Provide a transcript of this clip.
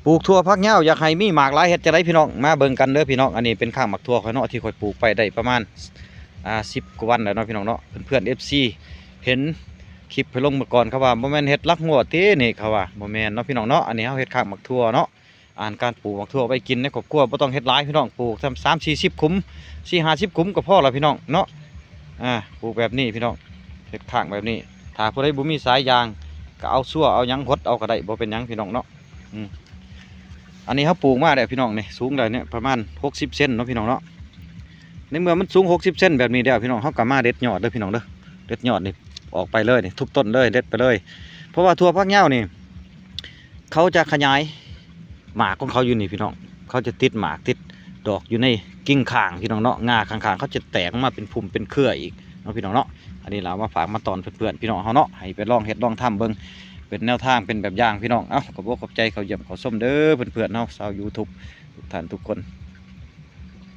ປູກຖົ່ວຜັກຍາວ ຢາກໃຫ້ມີໝາກຫຼາຍ ເຮັດຈັ່ງໃດພີ່ນ້ອງ? ມາເບິ່ງກັນເດີພີ່ນ້ອງ. ອັນນີ້ເປັນຄ້າງໝາກຖົ່ວຂ້ອຍເນາະ ທີ່ຂ້ອຍປູກໄປໄດ້ປະມານ ອ່າ ສິບກວ່າວັນແລ້ວເນາະພີ່ນ້ອງເນາະ. ເພື່ອນໆ ເອັຟຊີ ເຫັນຄລິບຂ້ອຍລົງເມື່ອກ່ອນ ເຂົາວ່າ ບໍ່ແມ່ນເຮັດຫຼັກຮົ້ວຕິນີ້ ເຂົາວ່າ. ບໍ່ແມ່ນເນາະພີ່ນ້ອງເນາະ, ອັນນີ້ເຮົາເຮັດຄ້າງໝາກຖົ່ວເນາະ. ອາ ການປູກໝາກຖົ່ວໄວ້ກິນໃນຄອບຄົວ ບໍ່ຕ້ອງເຮັດຫຼາຍພີ່ນ້ອງ, ປູກສ່ຳ ສາມສີ່ສິບຂຸມ ສີ່ຫ້າສິບຂຸມກໍພໍລະພີ່ນ້ອງເນາະ. ອາ ປູກແບບນີ້ພີ່ນ້ອງ ເຮັດຄ້າງແບບນີ້. ຖ້າຜູ້ໃດບໍ່ມີສາຍຢາງ ກໍເອົາຊວເອົາຫຍັງຫົດເອົາກໍໄດ້ ບໍ່ເປັນຫຍັງພີ່ນ້ອງເນາະ. ອືມ ອັນນີ້ເຮົາປູກມາແລ້ວພີ່ນ້ອງນີ້ ສູງໄດ້ນີ້ປະມານຫົກສິບເຊັນເນາະພີ່ນ້ອງເນາະ. ໃນເມື່ອມັນສູງຫົກສິບເຊັນແບບນີ້ແລ້ວພີ່ນ້ອງ ເຮົາກໍມາເດັດຍອດເດີພີ່ນ້ອງເດີ. ເດັດຍອດນີ້ອອກໄປເລີຍນີ້ ທຸບຕົ້ນເລີຍ ເດັດໄປເລີຍ. ເພາະວ່າຖົ່ວຝັກຍາວນີ້ ເຂົາຈະຂະຫຍາຍໝາກຂອງເຂົາຢູ່ນີ້ພີ່ນ້ອງ, ເຂົາຈະຕິດໝາກຕິດດອກຢູ່ໃນກິ່ງຂ້າງພີ່ນ້ອງເນາະ, ງ່າຂ້າງໆ ເຂົາຈະແຕກອອກມາເປັນພຸ່ມເປັນເຄືອອີກເນາະພີ່ນ້ອງເນາະ. ອັນນີ້ລະເອົາມາຝາກມາຕ້ອນເພື່ອນໆ ພີ່ນ້ອງເຮົາເນາະ, ໃຫ້ໄປລອງເຮັດລອງທຳເບິ່ງ ເປັນແນວທາງ ເປັນແບບຢ່າງພີ່ນ້ອງ. ເອົ້າ ກໍຂໍຂອບໃຈເຂົ້າຢ້ຽມເຂົ້າຊົມເດີເພື່ອນໆເຮົາຊາວຢູທູບທຸກທ່ານທຸກຄົນ.